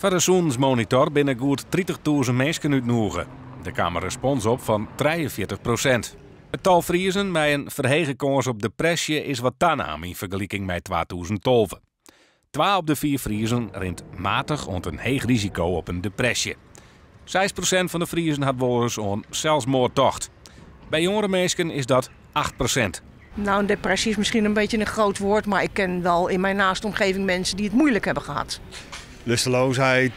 Foar de sûnensmonitor binne goed 30.000 minsken útnûge. Der kaam in respons op fan 43 prosint. It tal Friezen mei in ferhege kâns op depresje is wat tanaam yn fergeliking mei 2012. Twa op de fiif Friezen rint matich oant in heech risiko op in depresje. 6% fan de Friezen hat wolris oan selsmoard tocht. By jongere minsken is dat 8%. Nou, een depressie is misschien een beetje een groot woord, maar ik ken wel in mijn naaste omgeving mensen die het moeilijk hebben gehad. Lusteloosheid,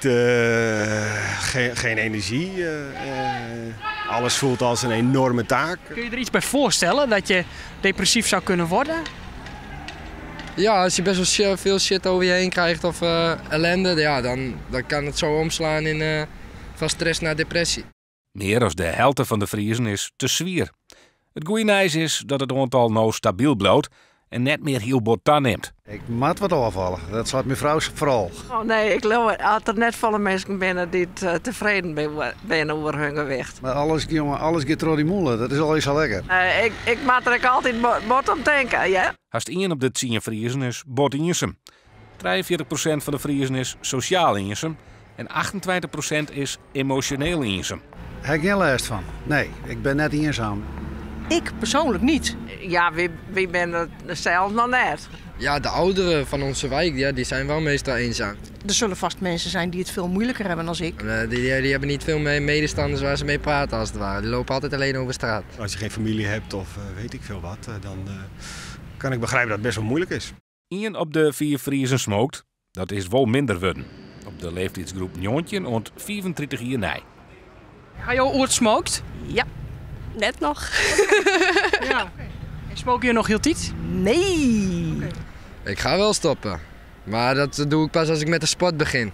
geen energie. Alles voelt als een enorme taak. Kun je er iets bij voorstellen dat je depressief zou kunnen worden? Ja, als je best wel veel shit over je heen krijgt of ellende, ja, dan kan het zo omslaan in van stress naar depressie. Mear as de helte fan de Friezen is te swier. It goede nijs is dat it oantal no stabyl bliuwt en net mear hiel bot tanimt. Ik moat wat ôffalle, dat seit myn frou foaral. Oh nee, ik leau dat der net folle minsken binne dy't eh, tefreden binne oer hun gewicht. Mar alles, jonge, alles giet troch dy mûle, dat is allegear sa lekker. Uh, ik, ik moat der ek altyd bot om tinke, ja. Hast ien op de tsien Friezen is bot iensum. 43% fan de Friezen is sosjaal iensum en 28% is emosjoneel iensum. Ha ik gjin lêst fan. Nee, ik bin net iensum. Ik persoonlijk niet. Ja, wy binne it sels noch net. Ja, de ouderen van onze wijk, ja, die zijn wel meestal eenzaam. Er zullen vast mensen zijn die het veel moeilijker hebben dan ik. Die hebben niet veel medestanders waar ze mee praten als het ware. Die lopen altijd alleen over straat. Als je geen familie hebt of weet ik veel wat, dan kan ik begrijpen dat het best wel moeilijk is. Ien op de fiif Friezen smookt. Dat is wol minder wurden. Op de leeftiidsgroep 19 oant 35 jier nei. Ha jo oait smookt? Ja, net noch. Ja. En smoke je noch hieltyd? Nee. Ik ga wel stoppen. Maar dat doe ik pas als ik met de sport begin.